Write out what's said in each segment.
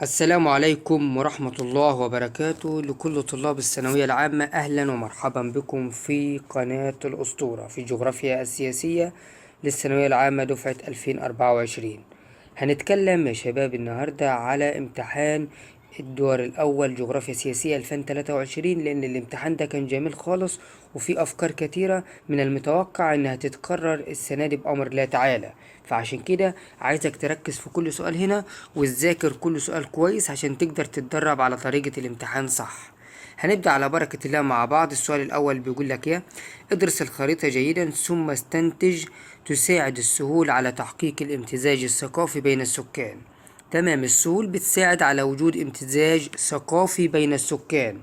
السلام عليكم ورحمة الله وبركاته لكل طلاب الثانوية العامة. أهلا ومرحبا بكم في قناة الأسطورة في الجغرافيا السياسية للثانوية العامة دفعة 2024. هنتكلم يا شباب النهاردة على امتحان الدور الأول جغرافيا سياسية 2023، لأن الامتحان ده كان جميل خالص وفي أفكار كتيرة من المتوقع إنها تتكرر السنة دي بأمر الله تعالى. فعشان كده عايزك تركز في كل سؤال هنا وتذاكر كل سؤال كويس عشان تقدر تتدرب على طريقة الامتحان صح. هنبدأ على بركة الله مع بعض. السؤال الأول بيقول لك إيه؟ ادرس الخريطة جيدا ثم استنتج تساعد السهول على تحقيق الامتزاج الثقافي بين السكان. تمام، السهول بتساعد على وجود امتزاج ثقافي بين السكان،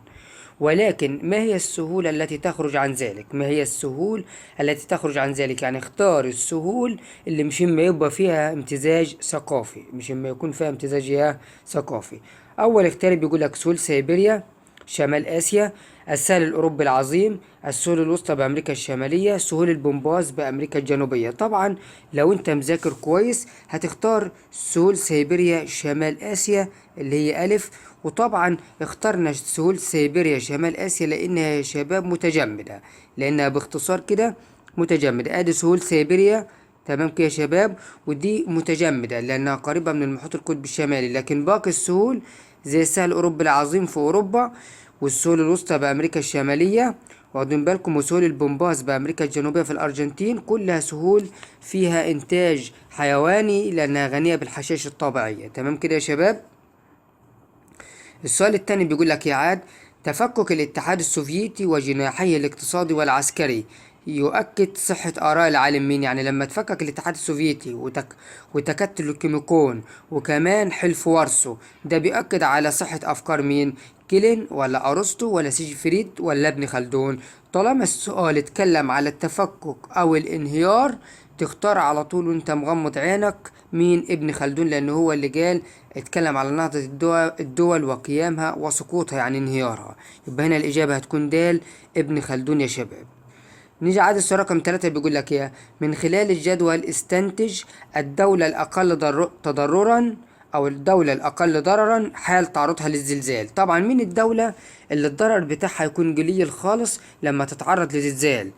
ولكن ما هي السهولة التي تخرج عن ذلك؟ ما هي السهول التي تخرج عن ذلك؟ يعني اختار السهول اللي مش اما يبقى فيها امتزاج ثقافي، مش اما يكون فيها امتزاج ثقافي. أول اختيار بيقول لك سهول سيبيريا، شمال آسيا، السهل الأوروبي العظيم، السهول الوسطى بأمريكا الشمالية، سهول البومباز بأمريكا الجنوبية. طبعا لو انت مذاكر كويس هتختار سهول سيبيريا شمال آسيا اللي هي ألف. وطبعا اخترنا سهول سيبيريا شمال آسيا لأنها يا شباب متجمدة، لأنها باختصار كده متجمدة. ادي سهول سيبيريا، تمام كده يا شباب، ودي متجمدة لأنها قريبة من المحيط القطبي الشمالي. لكن باقي السهول زي السهل الأوروبي العظيم في أوروبا، والسهول الوسطى بأمريكا الشمالية، واخدين بالكم، وسهول البومباس بأمريكا الجنوبية في الأرجنتين، كلها سهول فيها إنتاج حيواني لأنها غنية بالحشائش الطبيعية. تمام كده يا شباب. السؤال الثاني بيقول لك يا عاد، تفكك الاتحاد السوفيتي وجناحيه الاقتصادي والعسكري يؤكد صحة آراء العالم مين؟ يعني لما تفكك الاتحاد السوفيتي وتكتل الكوميكون وكمان حلف وارسو، ده بيؤكد على صحة أفكار مين؟ كيلين ولا أرسطو ولا سيجفريد ولا ابن خلدون؟ طالما السؤال اتكلم على التفكك أو الانهيار تختار على طول وانت مغمض عينك مين؟ ابن خلدون، لأن هو اللي قال اتكلم على نهضة الدول وقيامها وسقوطها يعني انهيارها. يبقى هنا الإجابة هتكون دال ابن خلدون يا شباب. نيجي عاد السؤال رقم 3 بيقول لك ايه؟ من خلال الجدول استنتج الدولة الأقل تضررا أو الدولة الأقل ضررا حال تعرضها للزلزال. طبعا مين الدولة اللي الضرر بتاعها يكون قليل خالص لما تتعرض لزلزال؟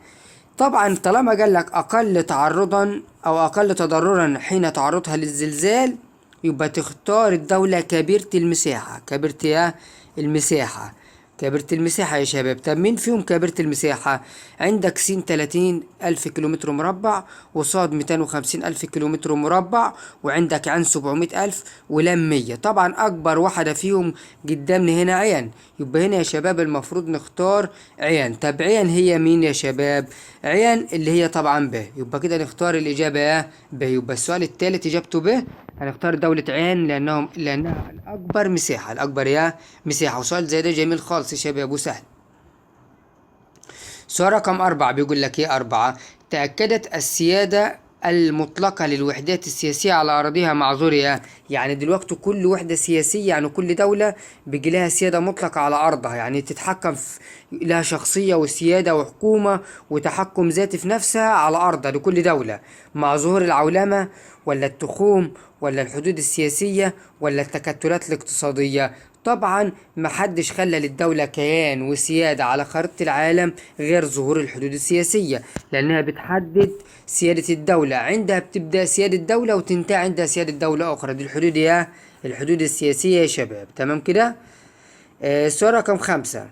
طبعا طالما قال لك أقل تعرضا أو أقل تضررا حين تعرضها للزلزال، يبقى تختار الدولة كبيرة المساحة. كبيرة ايه؟ المساحة. كبيرة المساحة يا شباب. طب مين فيهم كبيرة المساحة؟ عندك سين 30,000 كيلومتر مربع، وصاد 250,000 كيلومتر مربع، وعندك عين 700,000، ولام 100. طبعا أكبر واحدة فيهم قدامنا هنا عين، يبقى هنا يا شباب المفروض نختار عين. طب عين هي مين يا شباب؟ عين اللي هي طبعا ب، يبقى كده نختار الإجابة ب. يبقى السؤال الثالث إجابته ب، هنختار دولة عين لأنها الأكبر مساحة، الأكبر يا مساحة. وسؤال زي ده جميل خالص يا شباب وسهل. سؤال رقم 4 بيقول لك إيه؟ 4 تأكدت السيادة المطلقة للوحدات السياسية على أراضيها مع زوريا. يعني دلوقتي كل وحدة سياسية، يعني كل دولة بيجي لها سيادة مطلقة على أرضها، يعني تتحكم في لها شخصية وسيادة وحكومة وتحكم ذاتي في نفسها على أرضها لكل دولة. مع ظهور العولمة ولا التخوم ولا الحدود السياسية ولا التكتلات الاقتصادية؟ طبعا محدش خلى للدولة كيان وسيادة على خريطة العالم غير ظهور الحدود السياسية، لأنها بتحدد سيادة الدولة. عندها بتبدأ سيادة الدولة وتنتهي عندها سيادة دولة أخرى. دي الحدود يا الحدود السياسية يا شباب. تمام كده. السؤال رقم 5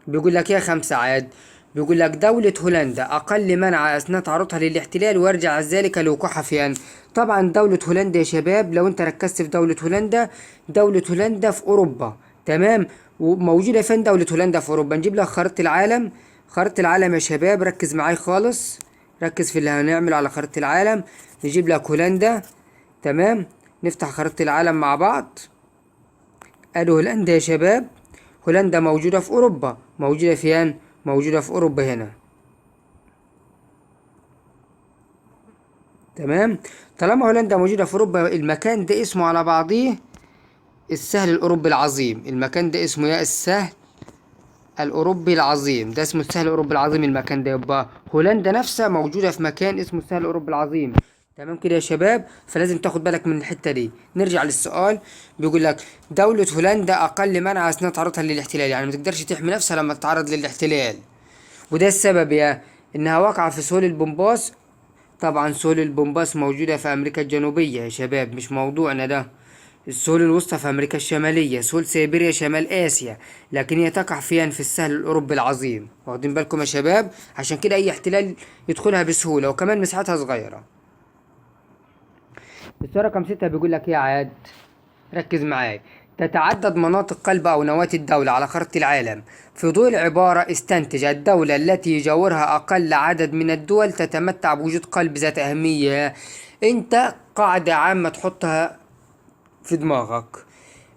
بيقول لك يا 5 عاد، بيقول لك دولة هولندا أقل منع أثناء تعرضها للاحتلال ويرجع ذلك لوقوعها فين؟ طبعا دولة هولندا يا شباب لو انت ركزت في دولة هولندا، دولة هولندا في أوروبا، تمام. وموجودة فين دولة هولندا في أوروبا؟ نجيب لك خريطة العالم. خريطة العالم يا شباب ركز معاي خالص، ركز في اللي هنعمله على خريطة العالم. نجيب لك هولندا، تمام. نفتح خريطة العالم مع بعض. ادي هولندا يا شباب. هولندا موجودة في أوروبا، موجودة فين؟ موجودة في أوروبا هنا، تمام. طالما هولندا موجودة في أوروبا، المكان ده اسمه على بعضيه السهل الأوروبي العظيم. المكان ده اسمه يا السهل الأوروبي العظيم، ده اسمه السهل الأوروبي العظيم المكان ده. يبقى هولندا نفسها موجودة في مكان اسمه السهل الأوروبي العظيم. تمام كده يا شباب؟ فلازم تاخد بالك من الحتة دي. نرجع للسؤال، بيقول لك دولة هولندا أقل منع أثناء تعرضها للاحتلال، يعني ما تقدرش تحمي نفسها لما تتعرض للاحتلال، وده السبب يا إنها واقعة في سهول البومباس. طبعا سهول البومباس موجودة في أمريكا الجنوبية يا شباب، مش موضوعنا ده. السهول الوسطى في أمريكا الشمالية، سهول سيبيريا شمال آسيا، لكن هي تقع فين؟ في السهل الأوروبي العظيم. واخدين بالكم يا شباب؟ عشان كده أي احتلال يدخلها بسهولة، وكمان مساحتها صغيرة. السؤال رقم 6 بيقول لك إيه يا عاد؟ ركز معايا. تتعدد مناطق قلب أو نواة الدولة على خريطة العالم. في ضوء العبارة استنتج الدولة التي يجاورها أقل عدد من الدول تتمتع بوجود قلب ذات أهمية. أنت قاعدة عامة تحطها في دماغك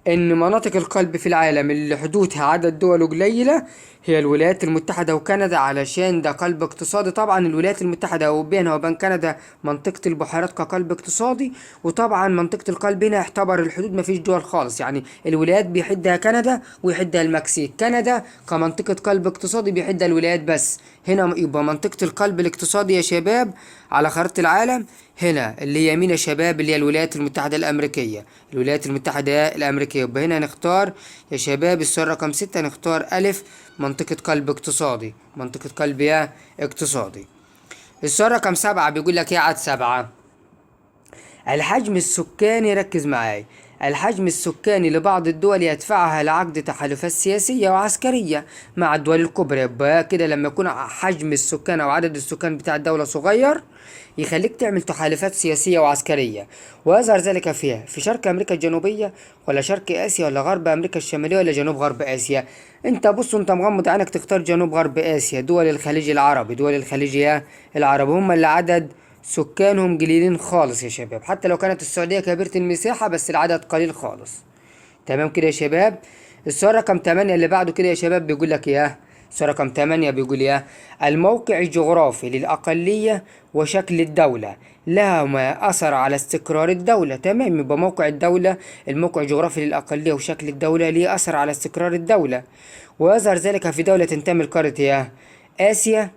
إن مناطق القلب في العالم اللي حدودها عدد دول قليلة هي الولايات المتحدة وكندا، علشان ده قلب اقتصادي. طبعا الولايات المتحدة وبينها وبين كندا منطقة البحيرات كقلب اقتصادي، وطبعا منطقة القلب هنا يعتبر الحدود ما فيش دول خالص، يعني الولايات بيحدها كندا ويحدها المكسيك. كندا كمنطقة قلب اقتصادي بيحدها الولايات بس. هنا يبقى منطقة القلب الاقتصادي يا شباب على خريطة العالم هنا اللي هي مين يا شباب؟ اللي هي الولايات المتحدة الأمريكية. الولايات المتحدة الأمريكية. يبقى هنا نختار يا شباب السؤال رقم 6، نختار ألف منطقة قلب اقتصادي، منطقة قلب يا اقتصادي. السؤال رقم 7 بيقول لك ايه عاد 7؟ الحجم السكاني، ركز معاي، الحجم السكاني لبعض الدول يدفعها لعقد تحالفات سياسية وعسكرية مع الدول الكبرى. يبقى كده لما يكون حجم السكان أو عدد السكان بتاع الدولة صغير يخليك تعمل تحالفات سياسية وعسكرية، ويظهر ذلك فيها في شرق أمريكا الجنوبية ولا شرق آسيا ولا غرب أمريكا الشمالية ولا جنوب غرب آسيا. انت بص انت مغمض عينك تختار جنوب غرب آسيا، دول الخليج العربي. دول الخليج العربي هم اللي عدد سكانهم قليلين خالص يا شباب، حتى لو كانت السعودية كبيرة المساحة بس العدد قليل خالص. تمام كده يا شباب؟ السؤال رقم 8 اللي بعده كده يا شباب بيقول لك ايه؟ السؤال رقم 8 بيقول ايه؟ الموقع الجغرافي للأقلية وشكل الدولة لهما أثر على استقرار الدولة. تمام، يبقى موقع الدولة، الموقع الجغرافي للأقلية وشكل الدولة ليه أثر على استقرار الدولة، ويظهر ذلك في دولة تنتمي لقارة ايه؟ آسيا،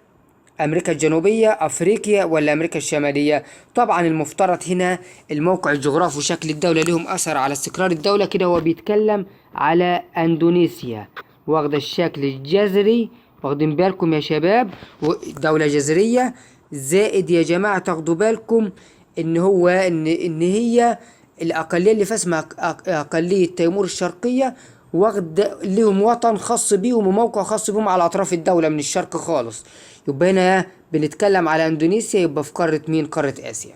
أمريكا الجنوبية، أفريقيا ولا أمريكا الشمالية. طبعا المفترض هنا الموقع الجغرافي وشكل الدولة لهم أثر على استقرار الدولة، كده هو بيتكلم على أندونيسيا واخدة الشكل الجذري، واخدين بالكم يا شباب؟ دولة جذرية زائد يا جماعة تاخدوا بالكم إن هو إن هي الأقلية اللي فيها اسمها أقلية تيمور الشرقية، واخد لهم وطن خاص بيهم وموقع خاص بيهم على أطراف الدولة من الشرق خالص. يبقى هنا بنتكلم على اندونيسيا، يبقى في قارة مين؟ قارة آسيا.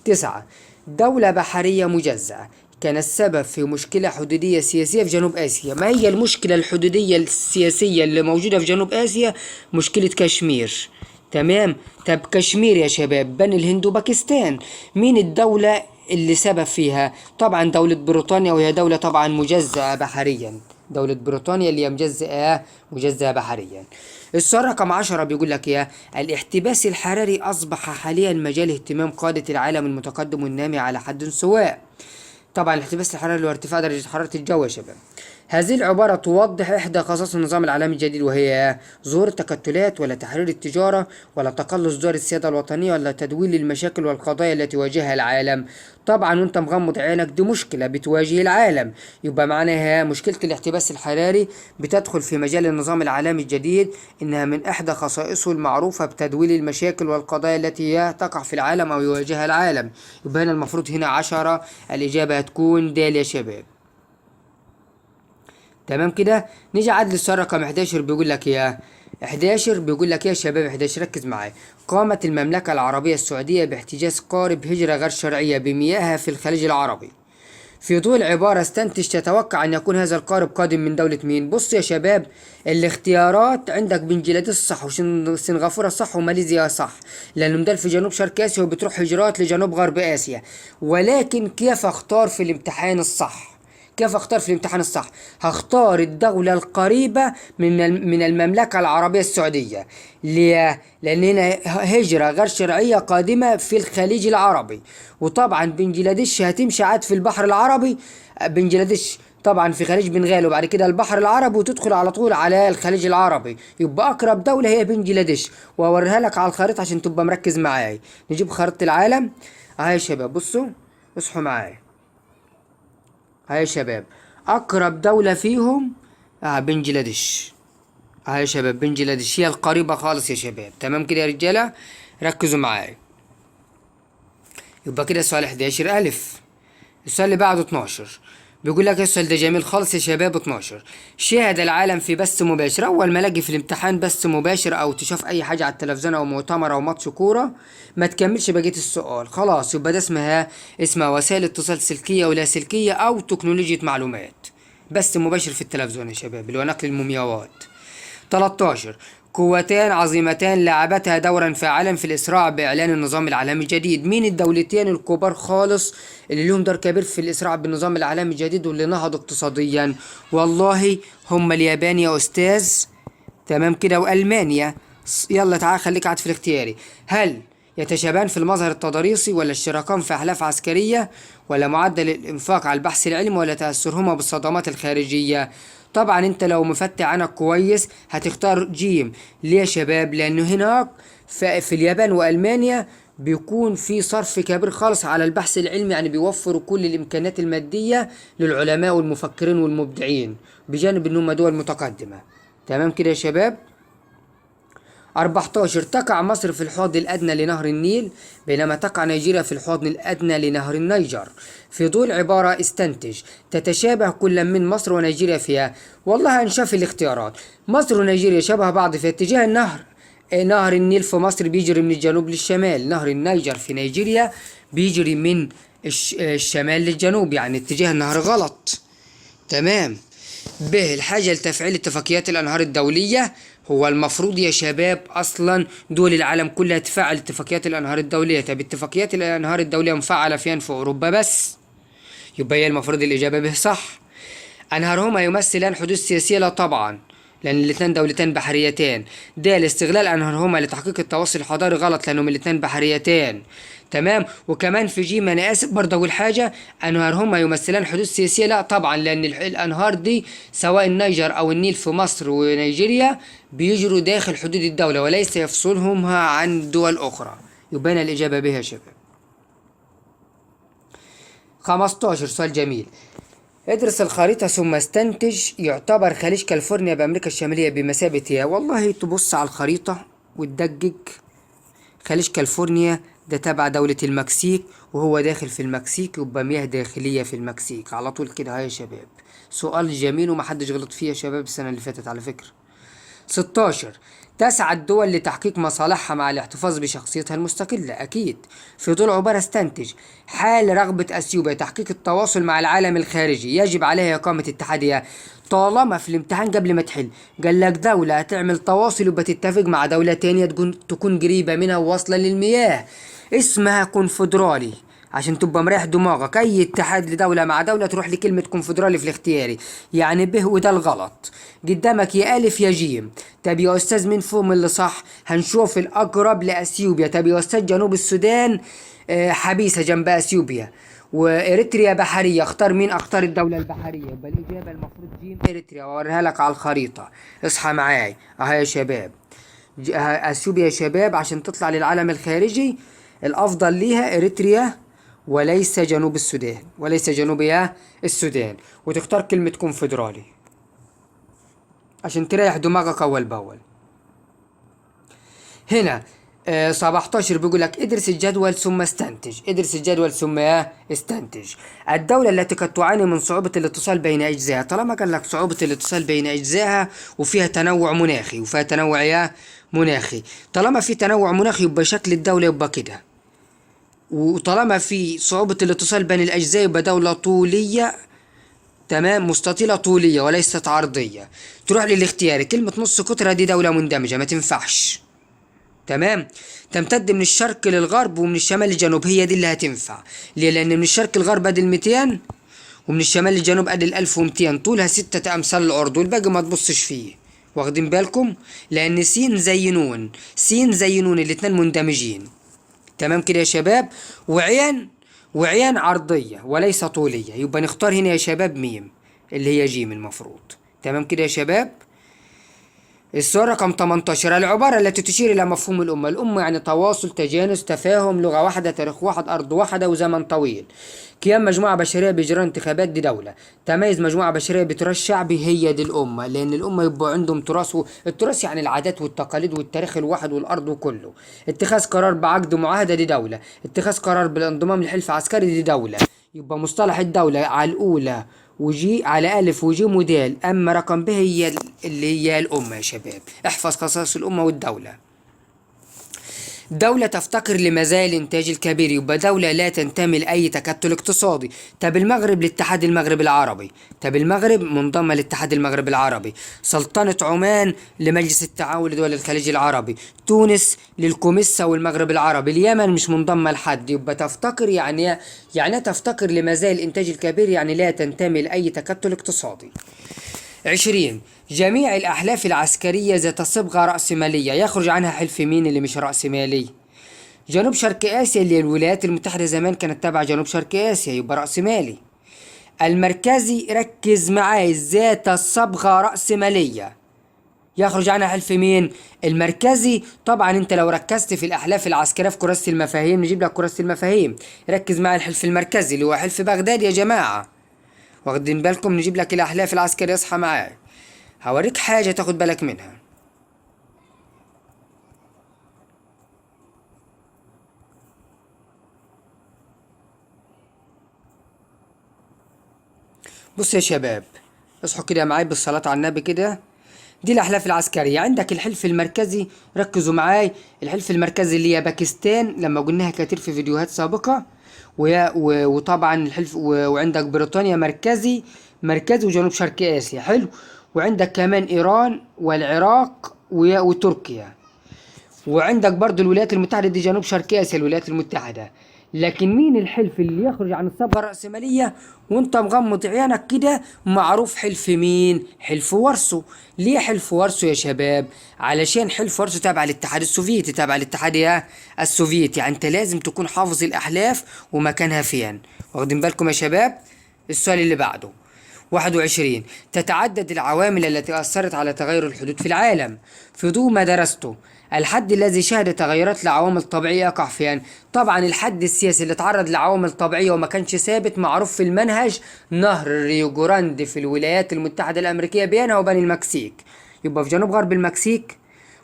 9 دولة بحرية مجزأة كان السبب في مشكلة حدودية سياسية في جنوب آسيا. ما هي المشكلة الحدودية السياسية اللي موجودة في جنوب آسيا؟ مشكلة كشمير. تمام. طب كشمير يا شباب بين الهند وباكستان، مين الدولة اللي سبب فيها؟ طبعا دولة بريطانيا، وهي دولة طبعا مجزأة بحريا. دولة بريطانيا اللي هي مجزأة بحريا. السؤال رقم 10 بيقول لك يا الاحتباس الحراري أصبح حاليا مجال اهتمام قادة العالم المتقدم والنامي على حد سواء. طبعا الاحتباس الحراري هو ارتفاع درجة حرارة الجو يا شباب. هذه العبارة توضح إحدى خصائص النظام العالمي الجديد، وهي ظهور التكتلات ولا تحرير التجارة ولا تقلص دور السيادة الوطنية ولا تدويل المشاكل والقضايا التي يواجهها العالم. طبعا وانت مغمض عينك دي مشكلة بتواجه العالم، يبقى معناها مشكلة الاحتباس الحراري بتدخل في مجال النظام العالمي الجديد، إنها من إحدى خصائصه المعروفة بتدويل المشاكل والقضايا التي تقع في العالم أو يواجهها العالم. يبقى هنا المفروض هنا 10 الإجابة هتكون د يا شباب. تمام كده. نيجي عدل السؤال رقم 11 بيقول لك يا 11 بيقول لك يا شباب 11 ركز معايا. قامت المملكة العربية السعودية باحتجاز قارب هجرة غير شرعية بمياهها في الخليج العربي. في ضوء العبارة استنتج تتوقع أن يكون هذا القارب قادم من دولة مين؟ بص يا شباب الاختيارات عندك بنجلاديش صح وسنغافورة صح وماليزيا صح، لأنهم دول في جنوب شرق آسيا وبتروح هجرات لجنوب غرب آسيا. ولكن كيف اختار في الامتحان الصح؟ كيف اختار في الامتحان الصح؟ هختار الدولة القريبة من المملكة العربية السعودية. ليه؟ لأن هنا هجرة غير شرعية قادمة في الخليج العربي، وطبعا بنجلاديش هتمشي عاد في البحر العربي. بنجلاديش طبعا في خليج بنغال، وبعد كده البحر العربي، وتدخل على طول على الخليج العربي. يبقى اقرب دولة هي بنجلاديش، واوريها لك على الخريطة عشان تبقى مركز معايا. نجيب خريطة العالم اهي يا شباب، بصوا اصحوا معايا. اهي يا شباب اقرب دولة فيهم بنجلاديش. اهي يا شباب بنجلاديش هي القريبة خالص يا شباب. تمام كده يا رجالة، ركزوا معايا. يبقى كده سؤال 11 ألف. السؤال اللي بعده 12 بيقول لك السؤال ده جميل خالص يا شباب. 12 شاهد العالم في بث مباشر. اول ما الاقي في الامتحان بث مباشر او تشوف اي حاجه على التلفزيون او مؤتمر او ماتش كوره، ما تكملش بقيه السؤال خلاص. يبقى ده اسمها وسائل اتصال سلكيه ولا سلكيه او تكنولوجيا معلومات. بث مباشر في التلفزيون يا شباب اللي هو نقل المومياوات. 13 قوتان عظيمتان لعبتا دورا فاعلا في الإسراع بإعلان النظام العالمي الجديد. مين الدولتين الكبار خالص اللي لهم دور كبير في الإسراع بالنظام العالمي الجديد واللي نهضوا اقتصاديا؟ والله هم اليابان يا أستاذ، تمام كده، وألمانيا. يلا تعال خليك قاعد في الاختياري. هل يتشابهان في المظهر التضاريسي، ولا اشتراكهم في أحلاف عسكرية، ولا معدل الإنفاق على البحث العلمي، ولا تأثرهما بالصدمات الخارجية؟ طبعا انت لو مفتح عنك كويس هتختار جيم. ليه يا شباب؟ لانه هناك في اليابان والمانيا بيكون في صرف كبير خالص على البحث العلمي، يعني بيوفروا كل الامكانيات المادية للعلماء والمفكرين والمبدعين، بجانب ان هم دول متقدمة. تمام كده يا شباب. 14 تقع مصر في الحوض الأدنى لنهر النيل، بينما تقع نيجيريا في الحوض الأدنى لنهر النيجر. في ضوء العبارة استنتج تتشابه كل من مصر ونيجيريا فيها. والله هنشوف الاختيارات. مصر ونيجيريا شبه بعض في اتجاه النهر. نهر النيل في مصر بيجري من الجنوب للشمال، نهر النيجر في نيجيريا بيجري من الشمال للجنوب، يعني اتجاه النهر غلط. تمام. ب الحاجة لتفعيل اتفاقيات الأنهار الدولية. هو المفروض يا شباب أصلا دول العالم كلها تفعل اتفاقيات الأنهار الدولية. طب اتفاقيات الأنهار الدولية مفعلة فين؟ في أوروبا بس، يبقى هي المفروض الإجابة به صح. أنهارهما يمثلان حدود سياسية؟ لا طبعا، لأن الاثنين دولتين بحريتين. د استغلال أنهارهما لتحقيق التواصل الحضاري غلط، لأنهم الاثنين بحريتين. تمام. وكمان في جيم أنا آسف برضه أقول حاجة، أنهارهما يمثلان حدود سياسية؟ لا طبعا، لأن الأنهار دي سواء النيجر أو النيل في مصر ونيجيريا بيجروا داخل حدود الدولة وليس يفصلهمها عن دول أخرى. يبقى هنا الإجابة بها يا شباب. 15 سؤال جميل. ادرس الخريطة ثم استنتج يعتبر خليج كاليفورنيا بأمريكا الشمالية بمثابة ايه؟ والله تبص على الخريطة وتدقق. خليج كاليفورنيا ده تبع دولة المكسيك، وهو داخل في المكسيك، يبقى مياه داخلية في المكسيك على طول كده. هاي يا شباب سؤال جميل ومحدش غلط فيه يا شباب السنة اللي فاتت على فكرة. 16 تسعى الدول لتحقيق مصالحها مع الاحتفاظ بشخصيتها المستقلة. أكيد. في ضوء العبارة استنتج حال رغبة أثيوبيا تحقيق التواصل مع العالم الخارجي يجب عليها إقامة اتحادية. طالما في الامتحان قبل ما تحل قال لك دولة هتعمل تواصل يبقى تتفق مع دولة تانية تكون قريبة منها وواصلة للمياه، اسمها كونفدرالي، عشان تبقى مريح دماغك. اي اتحاد لدولة مع دولة تروح لكلمة كونفدرالي في الاختياري، يعني به وده الغلط قدامك، يا ألف يا جيم. طب يا أستاذ مين فيهم اللي صح؟ هنشوف الأقرب لأثيوبيا. طب يا أستاذ جنوب السودان حبيسة جنب أثيوبيا، وإريتريا بحرية، اختار مين؟ اختار الدولة البحرية. يبقى الإجابة المفروض جيم إريتريا، وأوريها لك على الخريطة. اصحى معاي أهي يا شباب. أثيوبيا يا شباب عشان تطلع للعالم الخارجي الأفضل ليها إريتريا وليس جنوب السودان، وليس جنوب السودان، وتختار كلمة كونفدرالي عشان تريح دماغك أول بأول. هنا 17 بيقول لك ادرس الجدول ثم استنتج. ادرس الجدول ثم استنتج. الدولة التي قد تعاني من صعوبة الاتصال بين أجزائها. طالما قال لك صعوبة الاتصال بين أجزائها وفيها تنوع مناخي، وفيها تنوع يا مناخي، طالما في تنوع مناخي يبقى شكل الدولة يبقى كده، وطالما في صعوبة الاتصال بين الأجزاء يبقى دولة طولية، تمام، مستطيلة طولية وليست عرضية. تروح للاختياري كلمة نص قطرة دي دولة مندمجة ما تنفعش، تمام. تمتد من الشرق للغرب ومن الشمال للجنوب، هي دي اللي هتنفع. ليه؟ لأن من الشرق للغرب ادي 200 ومن الشمال للجنوب ادي 1200، طولها 6 أمثال الأرض، والباقي ما تبصش فيه، واخدين بالكم؟ لأن سين زي نون، سين زي نون، الاتنين مندمجين، تمام كده يا شباب. وعين عرضية وليس طولية، يبقى نختار هنا يا شباب ميم. اللي هي جيم المفروض. تمام كده يا شباب. السؤال رقم 18، العبارة التي تشير إلى مفهوم الأمة. الأمة يعني تواصل، تجانس، تفاهم، لغة واحدة، تاريخ واحد، أرض واحدة، وزمن طويل. قيام مجموعة بشرية بإجراء انتخابات دي دولة. تميز مجموعة بشرية بتراث شعبي، هي دي الأمة، لأن الأمة يبقى عندهم تراث، التراث يعني العادات والتقاليد والتاريخ الواحد والأرض وكله. اتخاذ قرار بعقد معاهدة دي دولة. اتخاذ قرار بالانضمام لحلف عسكري دي دولة. يبقى مصطلح الدولة على الأولى وجي على ألف وجيم ودال، أما رقم ب هي اللي هي الأمة يا شباب. احفظ خصائص الأمة والدولة. دولة تفتقر لمزايا الإنتاج الكبير، يبقى دولة لا تنتمي لأي تكتل اقتصادي. طب المغرب لاتحاد المغرب العربي، طب المغرب منضمة لاتحاد المغرب العربي. سلطنة عمان لمجلس التعاون لدول الخليج العربي. تونس للكوميسا والمغرب العربي. اليمن مش منضمة لحد، يبقى تفتقر يعني تفتقر لمزايا الإنتاج الكبير، يعني لا تنتمي لأي تكتل اقتصادي. 20، جميع الأحلاف العسكرية ذات صبغة رأسمالية يخرج عنها حلف مين اللي مش رأسمالي؟ جنوب شرق آسيا اللي الولايات المتحدة زمان كانت تابعة جنوب شرق آسيا، يبقى رأسمالي. المركزي ركز معايا، ذات الصبغة رأسمالية يخرج عنها حلف مين؟ المركزي. طبعا انت لو ركزت في الأحلاف العسكرية في كراسة المفاهيم، نجيب لك كراسة المفاهيم، ركز معايا الحلف المركزي اللي هو حلف بغداد يا جماعة، واخدين بالكم؟ نجيب لك الأحلاف العسكرية، اصحى معايا هوريك حاجة تاخد بالك منها. بص يا شباب، اصحوا كده معايا بالصلاة على النبي كده. دي الأحلاف العسكرية. عندك الحلف المركزي، ركزوا معاي، الحلف المركزي اللي هي باكستان لما قلناها كتير في فيديوهات سابقة، وطبعا الحلف وعندك بريطانيا مركزي وجنوب شرق آسيا، حلو. وعندك كمان إيران والعراق وتركيا، وعندك برضو الولايات المتحدة دي جنوب شرق آسيا الولايات المتحدة. لكن مين الحلف اللي يخرج عن الصبغة الرأسمالية وانت مغمض عينك كده؟ معروف حلف مين؟ حلف وارسو. ليه حلف وارسو يا شباب؟ علشان حلف وارسو تابع للاتحاد السوفيتي، تابع للاتحاد السوفيتي، يعني انت لازم تكون حافظ الأحلاف ومكانها فين، واخدين بالكم يا شباب؟ السؤال اللي بعده 21، تتعدد العوامل التي أثرت على تغير الحدود في العالم في ضوء ما درسته. الحد الذي شهد تغيرات لعوامل طبيعية يقع فين؟ طبعا الحد السياسي اللي تعرض لعوامل طبيعية وما كانش ثابت معروف في المنهج، نهر ريو جراند في الولايات المتحدة الأمريكية بينها وبين المكسيك، يبقى في جنوب غرب المكسيك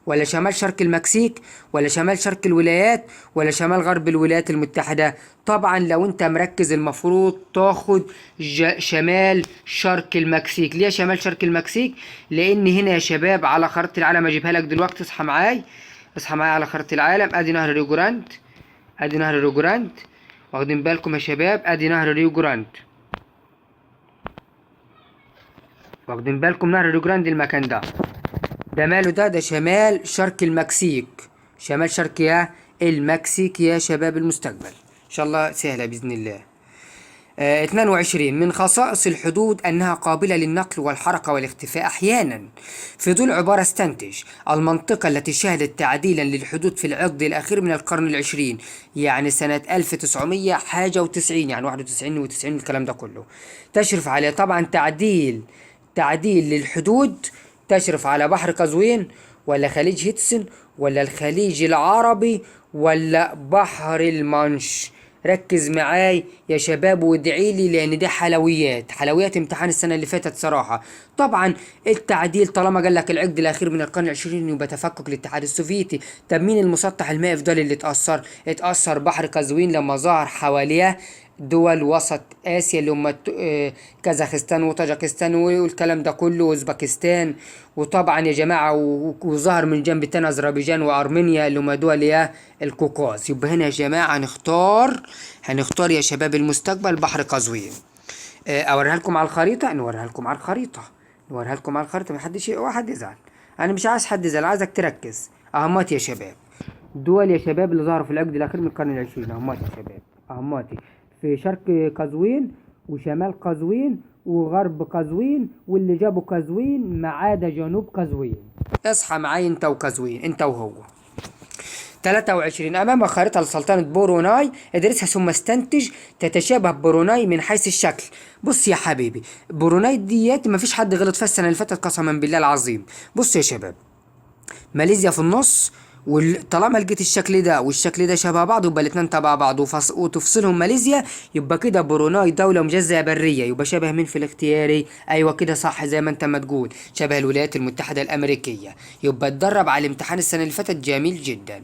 ولا شمال شرق المكسيك ولا شمال شرق الولايات ولا شمال غرب الولايات المتحدة؟ طبعا لو انت مركز المفروض تاخد شمال شرق المكسيك. ليه شمال شرق المكسيك؟ لان هنا يا شباب على خريطة العالم اجيبها لك دلوقتي، اصحى معاي، اصحى معايا على خريطة العالم. ادي نهر ريو جراند، ادي نهر ريو جراند، واخدين بالكم يا شباب؟ ادي نهر ريو جراند، واخدين بالكم؟ نهر ريو جراند المكان ده، ده ماله ده؟ ده شمال شرق المكسيك، شمال شرق يا المكسيك يا شباب المستقبل، ان شاء الله سهلة بإذن الله. 22، من خصائص الحدود أنها قابلة للنقل والحركة والاختفاء أحيانا. في ضوء العبارة استنتج المنطقة التي شهدت تعديلا للحدود في العقد الأخير من القرن العشرين، يعني سنة 1900 حاجة وتسعين، يعني 91 و90 الكلام ده كله، تشرف على طبعا تعديل للحدود، تشرف على بحر قزوين ولا خليج هيدسون ولا الخليج العربي ولا بحر المانش؟ ركز معاي يا شباب وادعي لي لان دي حلويات، حلويات امتحان السنه اللي فاتت صراحه. طبعا التعديل طالما قال لك العقد الاخير من القرن العشرين يبقى تفكك الاتحاد السوفيتي. طب مين المسطح المائي في دول اللي اتاثر؟ اتاثر بحر قزوين لما ظهر حواليه دول وسط اسيا اللي هم كازاخستان وطاجكستان والكلام ده كله واوزبكستان، وطبعا يا جماعه وظهر من جنب تاني اذربيجان وارمينيا اللي هم دول يا القوقاز. يبقى هنا يا جماعه هنختار يا شباب المستقبل بحر قزوين. اوريها لكم على الخريطه، نوريها لكم على الخريطه، نوريها لكم على الخريطه، ما حدش واحد يزعل، انا مش عايز حد يزعل، عايزك تركز. اهمات يا شباب، دول يا شباب اللي ظهروا في العقد الاخير من القرن العشرين، اهمات يا شباب، اهماتي في شرق قزوين وشمال قزوين وغرب قزوين واللي جابوا قزوين ما عدا جنوب قزوين. اصحى معايا انت وقزوين، انت وهو. 23، أمام خريطة لسلطنة بروناي، ادرسها ثم استنتج تتشابه بروناي من حيث الشكل. بص يا حبيبي، بروناي ديت مفيش حد غلط فيها السنة اللي فاتت قسما بالله العظيم. بص يا شباب، ماليزيا في النص، وطالما لقيت الشكل ده والشكل ده شبه بعض يبقى الاتنين تبع بعض، وتفصلهم ماليزيا، يبقى كده بروناي دولة مجزأة برية، يبقى شبه مين في الاختياري؟ ايوه كده صح، زي ما انت ما تقول شبه الولايات المتحدة الأمريكية. يبقى اتدرب على الامتحان السنة اللي فاتت، جميل جدا.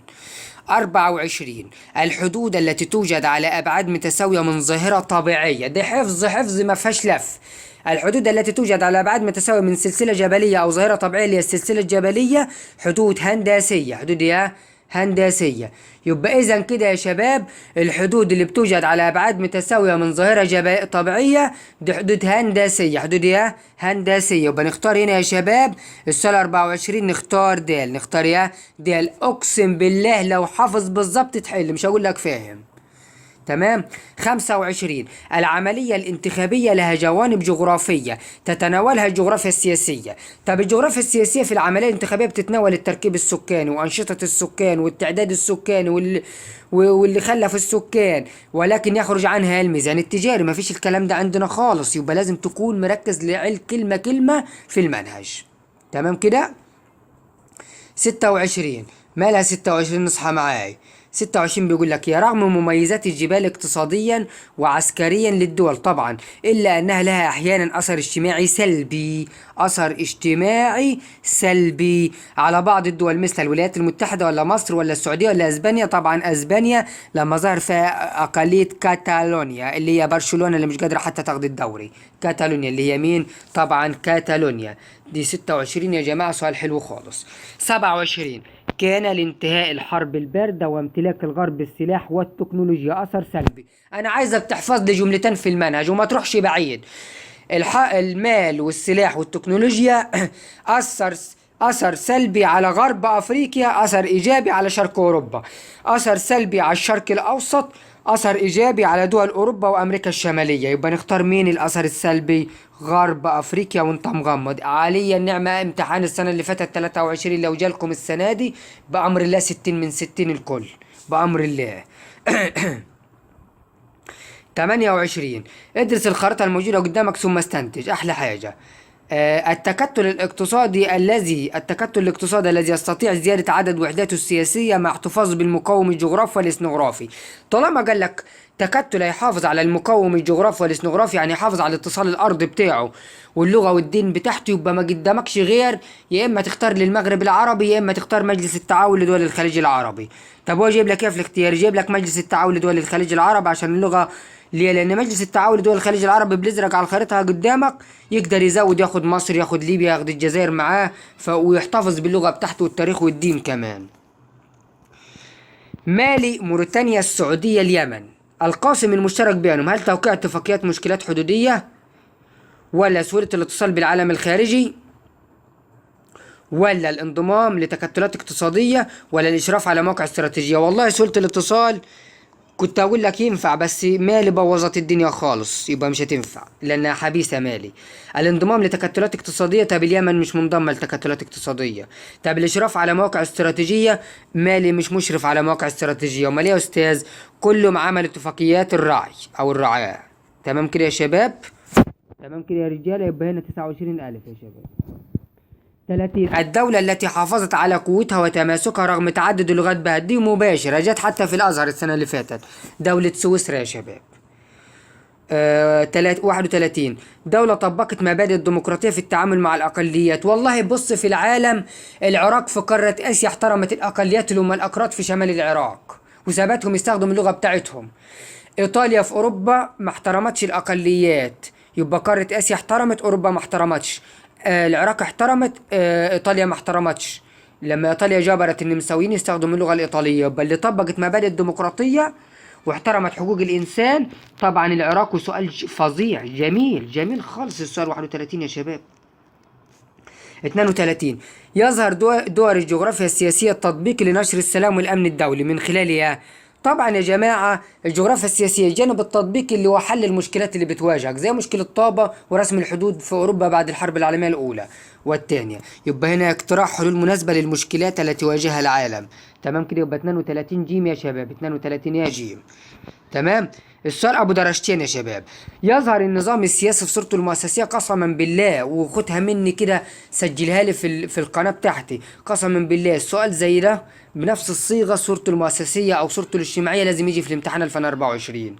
24، الحدود التي توجد على أبعاد متساوية من ظاهرة طبيعية، دي حفظ حفظ ما فيهاش لف. الحدود التي توجد على أبعاد متساوية من سلسلة جبلية أو ظاهرة طبيعية اللي هي السلسلة الجبلية حدود هندسية، حدود يا هندسية. يبقى إذا كده يا شباب الحدود اللي بتوجد على أبعاد متساوية من ظاهرة طبيعية دي حدود هندسية، حدود يا هندسية. يبقى نختار هنا يا شباب السؤال 24، نختار دال، نختار يا دال. أقسم بالله لو حافظ بالظبط تحل، مش هقول لك فاهم. تمام. 25، العملية الانتخابية لها جوانب جغرافية تتناولها الجغرافيا السياسية. طب الجغرافيا السياسية في العملية الانتخابية بتتناول التركيب السكاني وأنشطة السكان والتعداد السكاني واللي خلف السكان، ولكن يخرج عنها الميزان التجاري، ما فيش الكلام ده عندنا خالص. يبقى لازم تكون مركز لعل كلمة كلمة في المنهج. تمام كده. 26، مالها 26؟ نصحى معاي. 26 بيقول لك يا رغم مميزات الجبال اقتصاديا وعسكريا للدول طبعا، إلا أنها لها أحيانا أثر اجتماعي سلبي، أثر اجتماعي سلبي على بعض الدول مثل الولايات المتحدة ولا مصر ولا السعودية ولا أسبانيا. طبعا أسبانيا لما ظهر فيها أقلية كاتالونيا اللي هي برشلونة اللي مش قادرة حتى تاخد الدوري، كاتالونيا اللي هي مين؟ طبعا كاتالونيا. دي 26 يا جماعة، سؤال حلو خالص. 27، كان لانتهاء الحرب الباردة وامتلاك الغرب السلاح والتكنولوجيا أثر سلبي. أنا عايزك تحفظ لي جملتين في المنهج وما تروحش بعيد. المال والسلاح والتكنولوجيا أثر سلبي على غرب أفريقيا، أثر إيجابي على شرق أوروبا، أثر سلبي على الشرق الأوسط، أثر إيجابي على دول أوروبا وأمريكا الشمالية. يبقى نختار مين الأثر السلبي؟ غرب أفريقيا وأنت مغمض. علي النعمة امتحان السنة اللي فاتت 23، لو جالكم السنة دي بأمر الله 60 من 60 الكل بأمر الله. 28، ادرس الخريطة الموجودة قدامك ثم استنتج. أحلى حاجة. التكتل الاقتصادي الذي التكتل الاقتصادي الذي يستطيع زيادة عدد وحداته السياسية مع احتفاظ بالمقاوم الجغرافي والاثنوغرافي. طالما قال لك تكتل هيحافظ على المقاوم الجغرافي والاثنوغرافي، يعني يحافظ على اتصال الأرض بتاعه واللغة والدين بتاعته، يبقى ما قدامكش غير يا إما تختار للمغرب العربي يا إما تختار مجلس التعاون لدول الخليج العربي. طب هو جايب لك إيه في الاختيار؟ جايب لك مجلس التعاون لدول الخليج العربي عشان اللغة. ليه؟ لأن مجلس التعاون لدول الخليج العربي بالأزرق على الخريطة قدامك يقدر يزود، ياخد مصر، ياخد ليبيا، ياخد الجزائر معاه، ويحتفظ باللغة بتاعته والتاريخ والدين كمان. مالي، موريتانيا، السعودية، اليمن، القاسم المشترك بينهم هل توقيع اتفاقيات مشكلات حدودية، ولا سهولة الاتصال بالعالم الخارجي، ولا الانضمام لتكتلات اقتصادية، ولا الإشراف على مواقع استراتيجية؟ والله سهولة الاتصال كنت اقول لك ينفع، بس مالي بوظت الدنيا خالص، يبقى مش هتنفع لانها حبيسه مالي. الانضمام لتكتلات اقتصاديه، طب اليمن مش منضمه لتكتلات اقتصاديه. طب الاشراف على مواقع استراتيجيه، مالي مش مشرف على مواقع استراتيجيه. امال ايه يا استاذ؟ كلهم عمل اتفاقيات الرعي او الرعاية. تمام كده يا شباب؟ تمام كده يا رجاله. يبقى هنا 29000 يا شباب. 30، الدولة التي حافظت على قوتها وتماسكها رغم تعدد اللغات بها، دي مباشرة جت حتى في الأزهر السنة اللي فاتت، دولة سويسرا يا شباب. 31، دولة طبقت مبادئ الديمقراطية في التعامل مع الأقليات. والله بص في العالم، العراق في قارة آسيا احترمت الأقليات اللي هم الأكراد في شمال العراق وسابتهم يستخدموا اللغة بتاعتهم. إيطاليا في أوروبا ما احترمتش الأقليات، يبقى قارة آسيا احترمت، أوروبا ما احترمتش. العراق احترمت، إيطاليا ما احترمتش. لما إيطاليا جبرت النمساويين يستخدموا اللغة الإيطالية. يبقى اللي طبقت مبادئ الديمقراطية واحترمت حقوق الإنسان طبعا العراق. وسؤال فظيع جميل جميل خالص السؤال 31 يا شباب. 32، يظهر دور الجغرافيا السياسية التطبيقي لنشر السلام والأمن الدولي من خلال طبعا يا جماعة الجغرافيا السياسية الجانب التطبيقي اللي هو حل المشكلات اللي بتواجهك، زي مشكلة طابة ورسم الحدود في أوروبا بعد الحرب العالمية الأولى والثانية. يبقى هنا اقتراح حلول مناسبة للمشكلات التي يواجهها العالم. تمام كده، يبقى 32 جيم يا شباب، 32 يا جيم. تمام. السؤال ابو درجتين يا شباب، يظهر النظام السياسي في صورته المؤسسيه قسما بالله، وخدها مني كده سجلها لي في القناة بتاعتي، قسما بالله السؤال زي ده بنفس الصيغة صورته المؤسسيه او صورته الاجتماعية لازم يجي في الامتحان 2024.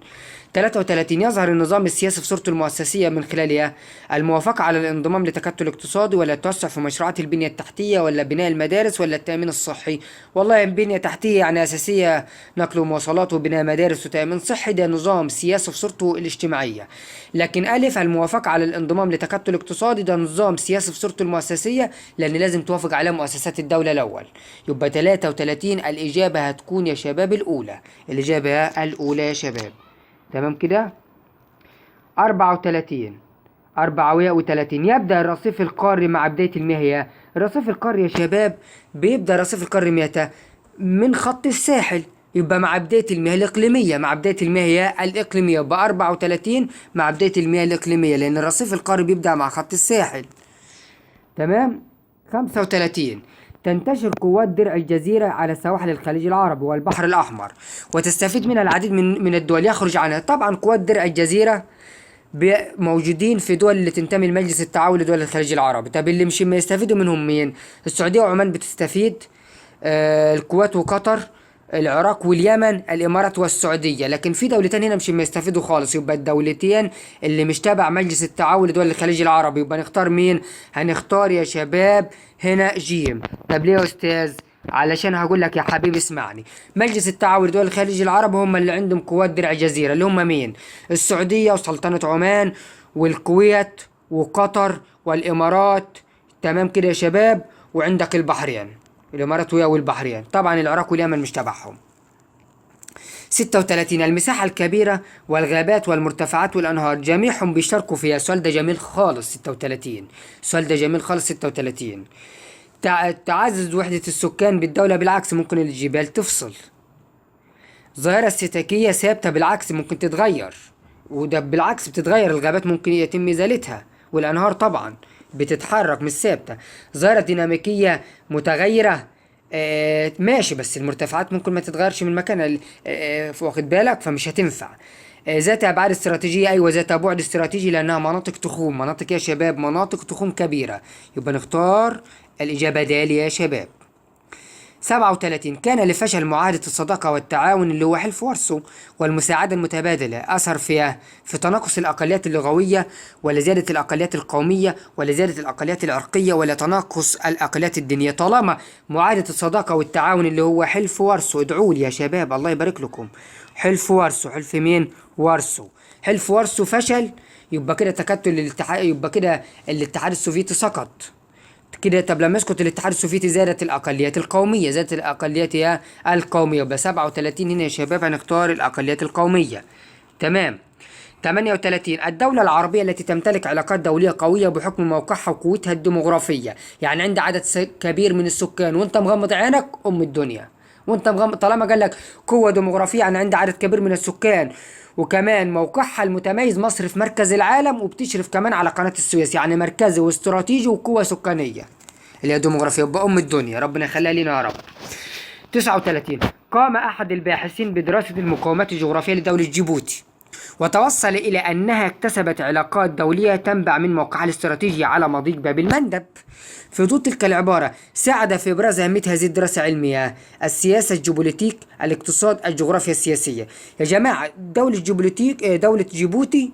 33 يظهر النظام السياسي في صورته المؤسسية من خلالها الموافقة على الانضمام لتكتل اقتصادي، ولا التوسع في مشروعات البنية التحتية، ولا بناء المدارس، ولا التأمين الصحي. والله بنية تحتية يعني أساسية، نقل ومواصلات وبناء مدارس وتأمين صحي، ده نظام سياسي في صورته الاجتماعية. لكن ألف الموافقة على الانضمام لتكتل اقتصادي ده نظام سياسي في صورته المؤسسية، لأن لازم توافق على مؤسسات الدولة الأول. يبقى 33 الإجابة هتكون يا شباب الأولى، الإجابة الأولى يا شباب. تمام كده. 34 يبدأ الرصيف القاري مع بداية المياه. الرصيف القاري يا شباب بيبدأ الرصيف القاري متى؟ من خط الساحل، يبقى مع بداية المياه الإقليمية، مع بداية المياه الإقليمية. يبقى 34 مع بداية المياه الإقليمية، لأن الرصيف القاري بيبدأ مع خط الساحل. تمام. 35 تنتشر قوات درع الجزيرة على سواحل الخليج العربي والبحر الأحمر، وتستفيد منها العديد من الدول يخرج عنها. طبعا قوات درع الجزيرة موجودين في دول اللي تنتمي لمجلس التعاون لدول الخليج العربي. طب اللي مش ما يستفيدوا منهم مين؟ السعودية وعمان بتستفيد، الكويت وقطر، العراق واليمن، الامارات والسعودية. لكن في دولتين هنا مش ما يستفيدوا خالص، يبقى الدولتين اللي مش تابع مجلس التعاون لدول الخليج العربي. يبقى نختار مين؟ هنختار يا شباب هنا جيم. طب ليه يا استاذ؟ علشان هقول لك يا حبيبي اسمعني، مجلس التعاون لدول الخليج العربي هم اللي عندهم قوات درع جزيرة، اللي هم مين؟ السعودية وسلطنة عمان والكويت وقطر والامارات. تمام كده يا شباب. وعندك البحرين، الامارات والبحرين. طبعا العراق واليمن مش تبعهم. 36 المساحة الكبيرة والغابات والمرتفعات والأنهار جميعهم بيشتركوا فيها. السؤال ده جميل خالص 36، السؤال ده جميل خالص 36. تعزز وحدة السكان بالدولة، بالعكس ممكن الجبال تفصل. الظاهرة الستاكية ثابتة، بالعكس ممكن تتغير، وده بالعكس بتتغير، الغابات ممكن يتم إزالتها، والأنهار طبعا بتتحرك مش ثابتة. ظاهرة ديناميكية متغيرة، ماشي، بس المرتفعات ممكن ما تتغيرش من مكانها، واخد بالك، فمش هتنفع. ذات أبعاد استراتيجية، أيوة ذات بعد استراتيجي لأنها مناطق تخوم، مناطق يا شباب، مناطق تخوم كبيرة. يبقى نختار الإجابة د يا شباب. 37 كان لفشل معاهدة الصداقة والتعاون اللي هو حلف وارسو والمساعدة المتبادلة أثر فيها في تناقص الأقليات اللغوية، ولا زيادة الأقليات القومية، ولا زيادة الأقليات العرقية، ولا تناقص الأقليات الدينية. طالما معاهدة الصداقة والتعاون اللي هو حلف وارسو، ادعوا لي يا شباب الله يبارك لكم، حلف وارسو، حلف مين؟ وارسو. حلف وارسو فشل، يبقى كده تكتل الاتحاد، يبقى كده الاتحاد السوفيتي سقط كده. طب لما يسقط الاتحاد السوفيتي زادت الأقليات القومية، زادت الأقليات يا القومية. يبقى 37 هنا يا شباب هنختار الأقليات القومية. تمام. 38 الدولة العربية التي تمتلك علاقات دولية قوية بحكم موقعها وقوتها الديموغرافية، يعني عندها عدد كبير من السكان، وانت مغمض عينك أم الدنيا، وانت مغمض، طالما قال لك قوة ديموغرافية يعني عندها عدد كبير من السكان، وكمان موقعها المتميز مصر في مركز العالم، وبتشرف كمان على قناة السويس، يعني مركزي واستراتيجي وقوة سكانية اللي هي ديموغرافية، يبقى أم الدنيا، ربنا يخليها لنا يا رب. 39 قام أحد الباحثين بدراسة المقومات الجغرافية لدولة جيبوتي، وتوصل إلى أنها اكتسبت علاقات دولية تنبع من موقعها الاستراتيجي على مضيق باب المندب. في ضوء تلك العبارة ساعد في إبراز أهمية هذه الدراسة العلمية السياسة الجيوبوليتيك، الاقتصاد، الجغرافيا السياسية. يا جماعة دولة جيوبوليتيك، دولة جيبوتي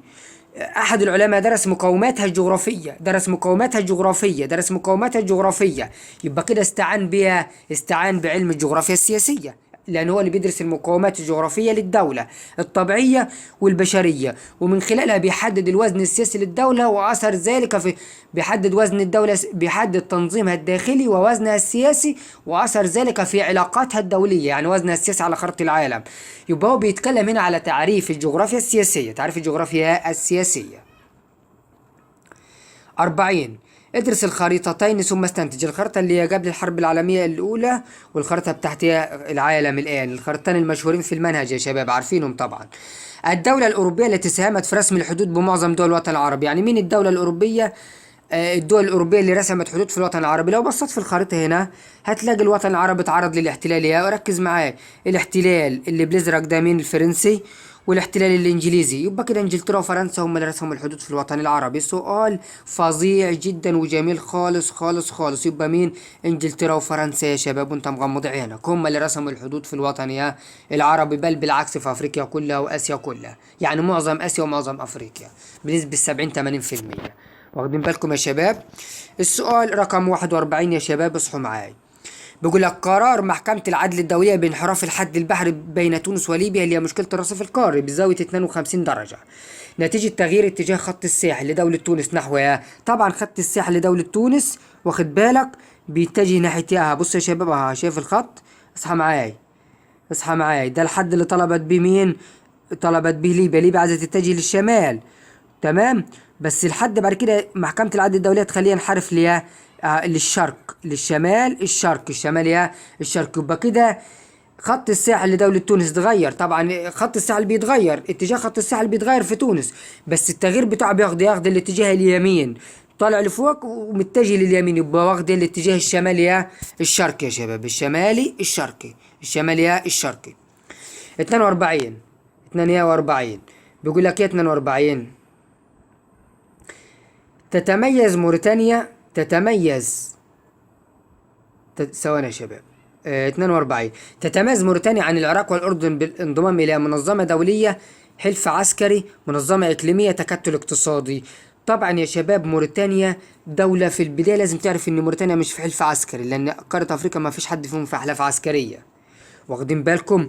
أحد العلماء درس مقوماتها الجغرافية، درس مقوماتها الجغرافية، درس مقوماتها الجغرافية، يبقى كده استعان بها، استعان بعلم الجغرافيا السياسية، لأن هو اللي بيدرس المقومات الجغرافية للدولة الطبيعية والبشرية، ومن خلالها بيحدد الوزن السياسي للدولة وأثر ذلك في، بيحدد وزن الدولة، بيحدد تنظيمها الداخلي ووزنها السياسي وأثر ذلك في علاقاتها الدولية، يعني وزنها السياسي على خريطة العالم. يبقى هو بيتكلم هنا على تعريف الجغرافيا السياسية، تعريف الجغرافيا السياسية. 40 ادرس الخريطتين ثم استنتج. الخريطة اللي هي قبل الحرب العالمية الأولى والخريطة بتاعت العالم الآن، الخريطتين المشهورين في المنهج يا شباب عارفينهم طبعا. الدولة الأوروبية التي ساهمت في رسم الحدود بمعظم دول الوطن العربي، يعني مين الدولة الأوروبية؟ الدول الأوروبية اللي رسمت حدود في الوطن العربي. لو بصيت في الخريطة هنا هتلاقي الوطن العربي اتعرض للاحتلال. يا ركز معايا، الاحتلال اللي بالازرق ده مين؟ الفرنسي، والاحتلال الانجليزي. يبقى كده انجلترا وفرنسا هم اللي رسموا الحدود في الوطن العربي. سؤال فظيع جدا وجميل خالص خالص خالص. يبقى مين؟ انجلترا وفرنسا يا شباب، وانت مغمض عينك، هم اللي رسموا الحدود في الوطن يا العربي، بل بالعكس في افريقيا كلها واسيا كلها، يعني معظم اسيا ومعظم افريقيا بنسبة 70-80%. واخدين بالكم يا شباب؟ السؤال رقم 41 يا شباب، اصحوا معايا. بيقول لك قرار محكمة العدل الدولية بانحراف الحد البحري بين تونس وليبيا اللي هي مشكلة الرصيف القاري بزاوية 52 درجة نتيجة تغيير اتجاه خط الساحل لدولة تونس نحو، طبعا خط الساحل لدولة تونس واخد بالك بيتجه ناحية، بص يا شباب اهو شايف الخط؟ اصحى معايا اصحى معايا، ده الحد اللي طلبت بيه مين؟ طلبت به ليبيا، ليبيا عايزة تتجه للشمال، تمام؟ بس الحد بعد كده محكمة العدل الدولية تخليه ينحرف ليه؟ للشرق، للشمال الشرق، الشمال يا الشرق. يبقى كده خط الساحل لدولة تونس اتغير. طبعا خط الساحل بيتغير، اتجاه خط الساحل بيتغير في تونس، بس التغيير بتاعه بياخد الاتجاه اليمين، طالع لفوق ومتجه لليمين، يبقى واخد الاتجاه الشمالي يا الشرقي يا شباب، الشمالي الشرقي، الشمالي يا الشرقي. 42 42 بيقول لك ايه 42؟ تتميز موريتانيا، تتميز ثواني يا شباب، 42 تتميز موريتانيا عن العراق والأردن بالانضمام إلى منظمة دولية، حلف عسكري، منظمة إقليمية، تكتل اقتصادي. طبعا يا شباب موريتانيا دولة، في البداية لازم تعرف إن موريتانيا مش في حلف عسكري، لأن قارة أفريقيا ما فيش حد فيهم في أحلاف عسكرية، واخدين بالكم؟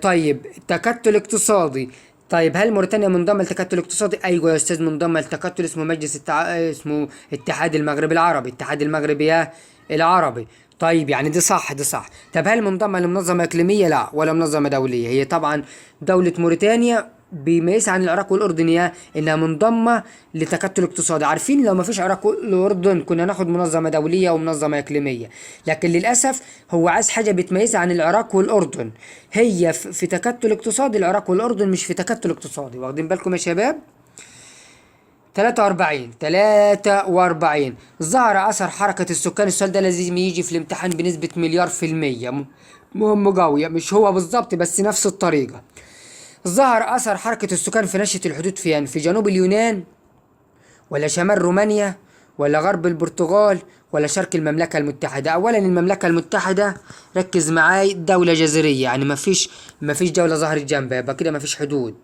طيب تكتل اقتصادي، طيب هل موريتانيا منضمة لتكتل اقتصادي؟ ايوه يا استاذ منضمة لتكتل اسمه مجلس اسمه اتحاد المغرب العربي، اتحاد المغرب العربي. طيب يعني دي صح، دي صح. طب هل منضمة لمنظمة اقليمية؟ لا، ولا منظمة دولية. هي طبعا دولة موريتانيا بيميزها عن العراق والاردن يا انها منضمة لتكتل اقتصادي. عارفين لو ما فيش عراق والاردن كنا ناخد منظمة دولية ومنظمة اقليمية، لكن للاسف هو عايز حاجة بتميزها عن العراق والاردن، هي في تكتل اقتصادي، العراق والاردن مش في تكتل اقتصادي، واخدين بالكم يا شباب؟ 43 43 ظهر اثر حركة السكان. السؤال ده لازم يجي في الامتحان بنسبة 1,000,000,000%، مهم قوي، مش هو بالظبط بس نفس الطريقة. ظهر أثر حركة السكان في نشأة الحدود فين؟ في جنوب اليونان ولا شمال رومانيا ولا غرب البرتغال ولا شرق المملكة المتحدة؟ أولا المملكة المتحدة ركز معاي دولة جزرية، يعني ما فيش دولة ظهرت جنبها، يبقى كده ما فيش حدود.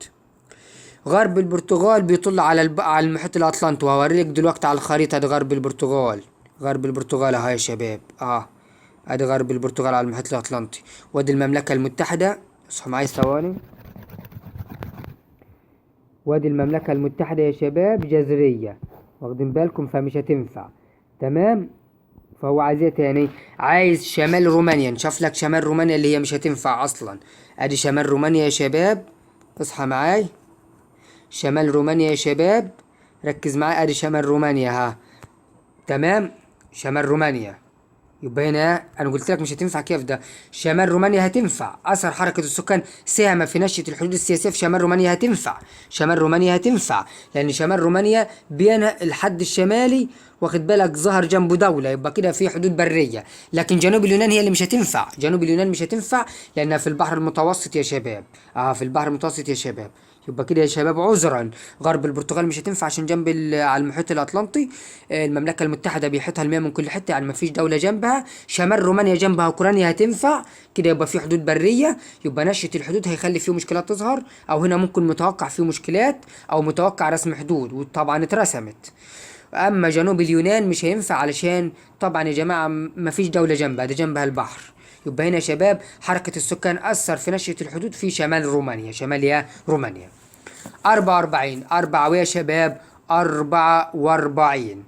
غرب البرتغال بيطل على على المحيط الأطلنطي، وهوريلك دلوقتي على الخريطة دي غرب البرتغال، غرب البرتغال أهو يا شباب، أدي غرب البرتغال على المحيط الأطلنطي، وادي المملكة المتحدة، اصحوا معايا ثواني، وادي المملكة المتحدة يا شباب جزرية، واخدين بالكم؟ فمش هتنفع، تمام؟ فهو عايز ايه تاني؟ عايز شمال رومانيا، نشوف لك شمال رومانيا اللي هي مش هتنفع اصلا. ادي شمال رومانيا يا شباب، اصحى معاي، شمال رومانيا يا شباب، ركز معايا، ادي شمال رومانيا ها، تمام؟ شمال رومانيا، يبقى هنا انا قلت لك مش هتنفع. كيف ده؟ شمال رومانيا هتنفع، اثر حركة السكان ساهم في نشأة الحدود السياسية في شمال رومانيا، هتنفع، شمال رومانيا هتنفع، لان شمال رومانيا بين الحد الشمالي واخد بالك ظهر جنبه دولة، يبقى كده في حدود برية. لكن جنوب اليونان هي اللي مش هتنفع، جنوب اليونان مش هتنفع لانها في البحر المتوسط يا شباب، في البحر المتوسط يا شباب، يبقى كده يا شباب عذرا غرب البرتغال مش هتنفع عشان جنب على المحيط الاطلنطي. المملكه المتحده بيحيطها المياه من كل حته، يعني ما فيش دوله جنبها. شمال رومانيا جنبها اوكرانيا هتنفع، كده يبقى في حدود بريه، يبقى نشأة الحدود هيخلي فيه مشكلات تظهر، او هنا ممكن متوقع فيه مشكلات او متوقع رسم حدود، وطبعا اترسمت. اما جنوب اليونان مش هينفع علشان طبعا يا جماعه ما فيش دوله جنبها، ده جنبها البحر. يبقى هنا يا شباب حركة السكان أثر في نشأة الحدود في شمال رومانيا، شمال يا رومانيا. 44، 4 ويا شباب 44.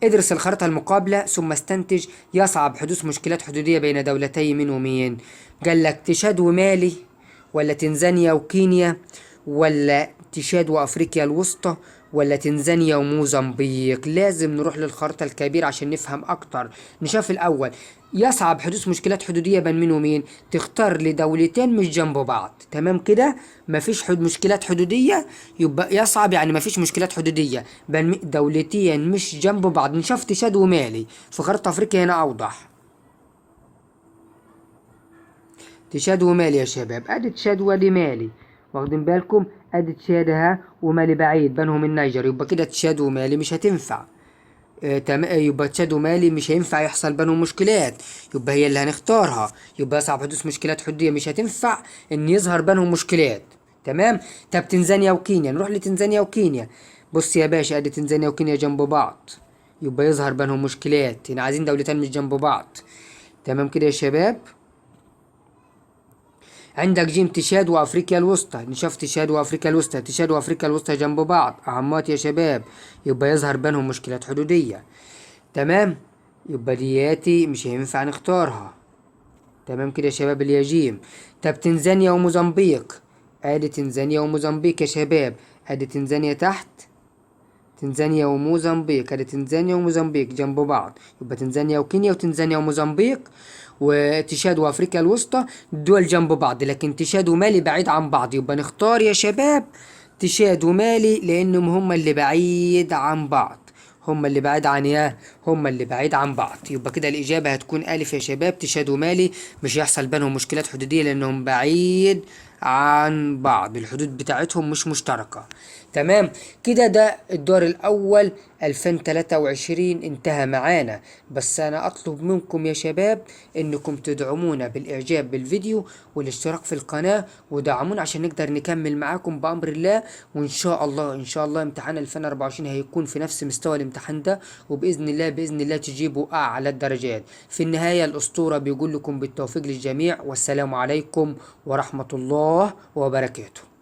ادرس الخريطة المقابلة ثم استنتج يصعب حدوث مشكلات حدودية بين دولتي من ومين. قال لك تشاد ومالي، ولا تنزانيا وكينيا، ولا تشاد وأفريقيا الوسطى، ولا تنزانيا وموزمبيق؟ لازم نروح للخريطة الكبيرة عشان نفهم أكتر. نشوف الأول، يصعب حدوث مشكلات حدودية بين مين ومين؟ تختار لدولتين مش جنب بعض، تمام كده؟ مفيش مشكلات حدودية، يبقى يصعب يعني مفيش مشكلات حدودية بين دولتين مش جنب بعض. نشوف تشاد ومالي في خريطة أفريقيا هنا أوضح. تشاد ومالي يا شباب، ادي تشاد وادي مالي، واخدين بالكم؟ ادي تشاد اهي ومالي بعيد بينهم النيجر، يبقى كده تشاد ومالي مش هتنفع. تمام، يبقى تشاد ومالي مش هينفع يحصل بينهم مشكلات، يبقى هي اللي هنختارها. يبقى صعب حدوث مشكلات حدودية، مش هتنفع ان يظهر بينهم مشكلات، تمام. طب تنزانيا وكينيا، نروح لتنزانيا وكينيا. بص يا باشا، ادي تنزانيا وكينيا جنب بعض، يبقى يظهر بينهم مشكلات، هنا عايزين دولتين مش جنب بعض، تمام كده يا شباب. عندك جيم تشاد وافريقيا الوسطى، نشوف تشاد وافريقيا الوسطى، تشاد وافريقيا الوسطى جنب بعض اهمات يا شباب، يبقى يظهر بينهم مشكلات حدودية، تمام. يبقى دياتي مش هينفع نختارها، تمام كده يا شباب اللي هي جيم. طب تنزانيا وموزمبيق، ادي تنزانيا وموزمبيق يا شباب، ادي تنزانيا تحت، تنزانيا وموزمبيق، ادي تنزانيا وموزمبيق جنب بعض، يبقى تنزانيا وكينيا وتنزانيا وموزمبيق وتشاد وافريقيا الوسطى دول جنب بعض، لكن تشاد ومالي بعيد عن بعض، يبقى نختار يا شباب تشاد ومالي لانهم هم اللي بعيد عن بعض، هم اللي بعيد عن ايه؟ هم اللي بعيد عن بعض. يبقى كده الإجابة هتكون ألف يا شباب، تشاد ومالي مش هيحصل بينهم مشكلات حدودية لأنهم بعيد عن بعض، الحدود بتاعتهم مش مشتركة، تمام كده. ده الدور الأول 2023 انتهى معانا، بس أنا أطلب منكم يا شباب إنكم تدعمونا بالإعجاب بالفيديو والاشتراك في القناة، ودعمونا عشان نقدر نكمل معاكم بأمر الله. وإن شاء الله إن شاء الله امتحان 2024 هيكون في نفس مستوى الامتحان ده، وبإذن الله بإذن الله تجيبوا أعلى الدرجات. في النهاية الأسطورة بيقول لكم بالتوفيق للجميع، والسلام عليكم ورحمة الله وبركاته.